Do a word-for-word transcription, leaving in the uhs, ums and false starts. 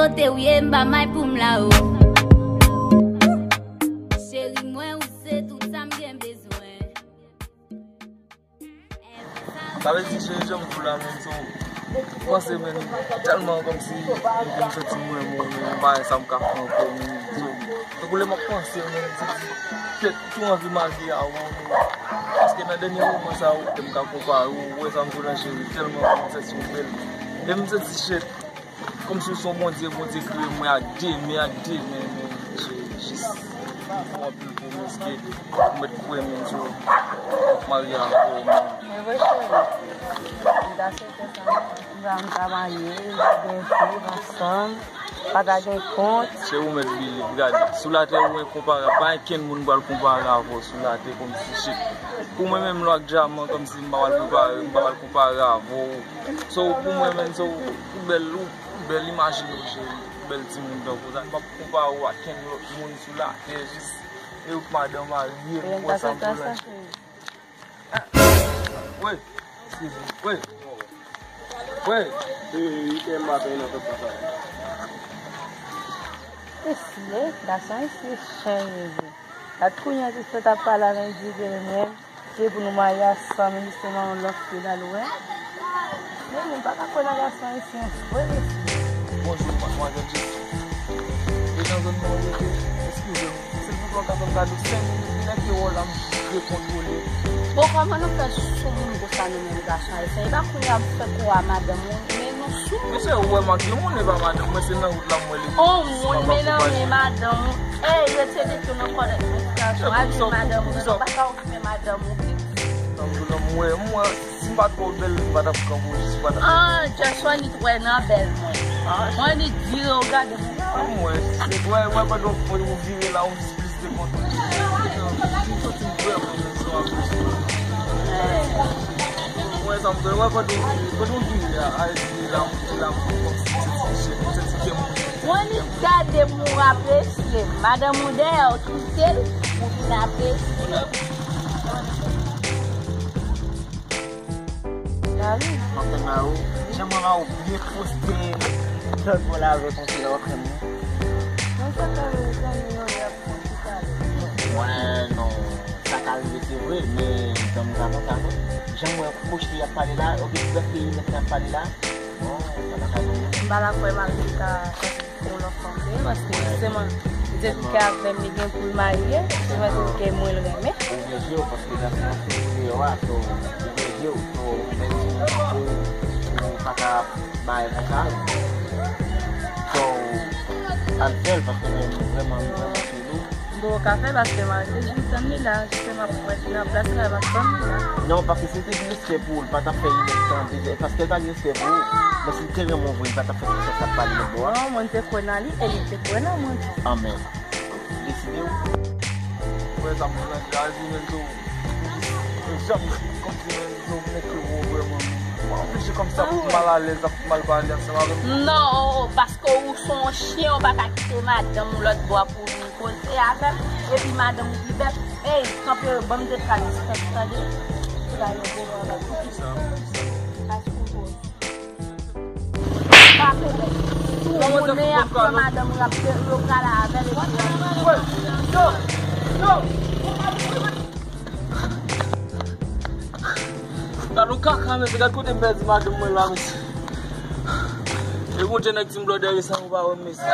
Kote w ye, m pa may pou m la o. Cheri mwen, ou se tout sa m gen bezwen. Sa vle di, cheri, jan m di w la, menm, so, panse, menm, tèlman kòmsi m vin santi m renmen w, menm, m pa wè sa m ka fè ankò, menm, so, tankou lè m ap panse w, menm, m santi, kèt, tou anvi marye avè w, menm, paske nan dènye moman sa yo, lè m ka konpare w, ou wè sa m di w la, cheri, tèlman m santi w bèl, e m santi, shit, kòmsi w se yon Bondye, Bondye kreye mwen ak de men, ak de men, men, je, jis, m fè w anpil pwomès ke ou mèt kwè, men, so, m ap marye avè w, men. Men vre, cheri, m ta swete sa, m ta, m ta marye, nou ta gen viv ansanm, pa ta gen kont. Cheri, ou mèt bilib, gade, sou latè ou enkonparab, pa gen kenn moun pral konpare avè w sou latè, kòmsi, shit. Pou mwen menm, lò ak dyaman, kòmsi m pa pral konpare, m pa pral konpare avè w. So, pou mwen menm, so, ou bèl, ou bèl, imajine w, cheri, ou bèl timoun tankou sa. M p ap konpare w ak kenn lòt moun sou latè, jis e ou k madanm marye, m kwè sa m pou lwen. Wi, eskize m. Wi. Wi. Mesye, gason isi chen yo ye. Gad kounye a, jis lè t ap pale avè m, di ke menm, se pou nou marye a san mil, se nan yon lòt peyi l al wè. Men moun pa ka kwè nan gason ayisyen vre, mesye. Bonjou, madmwazèl Jesi. E nan zòn mwen rete, eskize m. Silvouplè, w ka fè m kado senk minit, nèg yo wè w la, m dekontwole. Bon, kòman nou fè sou moun konsa, nou menm gason ayisyen? E pa kounye a m fè kou a madanm ou, men nou sou moun. Mesye, ou wè m ak yon moun, e pa madanm mwen, se nan wout la m wè li. On moun, men nan men madanm ou. Ey, rete de tou nan kòlèt mwen, gason, al jwenn madanm ou, non, pa ka okipe madanm ou, pitit. Tankou non, mwen, mwen, si m pa t wè w bèl, m pa t ap kanpe w jis, m pa t ap. Ah, just w annik wè nan bèl mwen. Ah. W annik dire w gade mwen. Ah, mwen, se, wè, wè, pandan w, w vire la, w jis plis de kont. M santi m vrèman menm sa w ap di. Wè, sa m fè, wè, pandan w vire, pandan w vire a, a, vire la, m, la, m, m santi m chèf, m santi ke m. W annik gade m, w apresye m. Madanm ou dèyè w, kite l, ou vin apresye m. Dali. M ap fè mari w. Jan mwen mari w byen poste. Lòt bò la avèk yon ti lò krèm, non? Mwen sa ka rive zanmi yon lè ap pran ti talè. Mwen, non. Sa ka rive, se vre, men zanmi sa konsa, non. Jan mwen poste y ap pale la, oubyen ti lòt peyi nèg la ap pale la, non, sa pa ka zanmi. M pa ta kwè mari m ka. Yon lòt fanm vre, paske jisteman, li te di ke avè m li gen pou l marye, se mwen te di ke mwen l renmen. Ouvè je w, paske gason an sou deyò a, so, ouvè je w, so, menm si ou pa ka bay konsa, so, al fè l, paske men vrèman, vrèman sou nou. M poko ka fè paske m al te jis tann li la, jisteman pou mwen nan plas la, m ap tann li la. Non, paske si l te gen respè pou ou, l pa t ap fè yon lòt tan, paske l pa gen respè pou ou. Men si l te renmen w vre, l pa t ap fè tout sa k ap pale lòt bò a. Non, mwen te kwè nan li, e li te kwè nan mwen tou. Anmèn. Deside w. Wè, sa m pran la, di men tou. Janm kòmsi men nou mete w vrèman. Mwen oblije kòmsi ap mal alèz, ap mal pale ansanm avè m. Non, paske ou se yon chen, ou pa ka kite madanm ou lòt bò a pou vin koze avè m, epi madanm ou pi bèl. Ey, kanpe, ban m de twa respè, tande? Pou la yo devan lòt. Paske ou koze. Pa pete. Si w konnen y ap pran madanm w, y ap de-, yo prale avè l epi y ap. Gad yon kaka, mesye, gad kote m pèdi madanm mwen la, mesye. E Bondye nèg di m blòdè sa, ou pa wè m, mesye.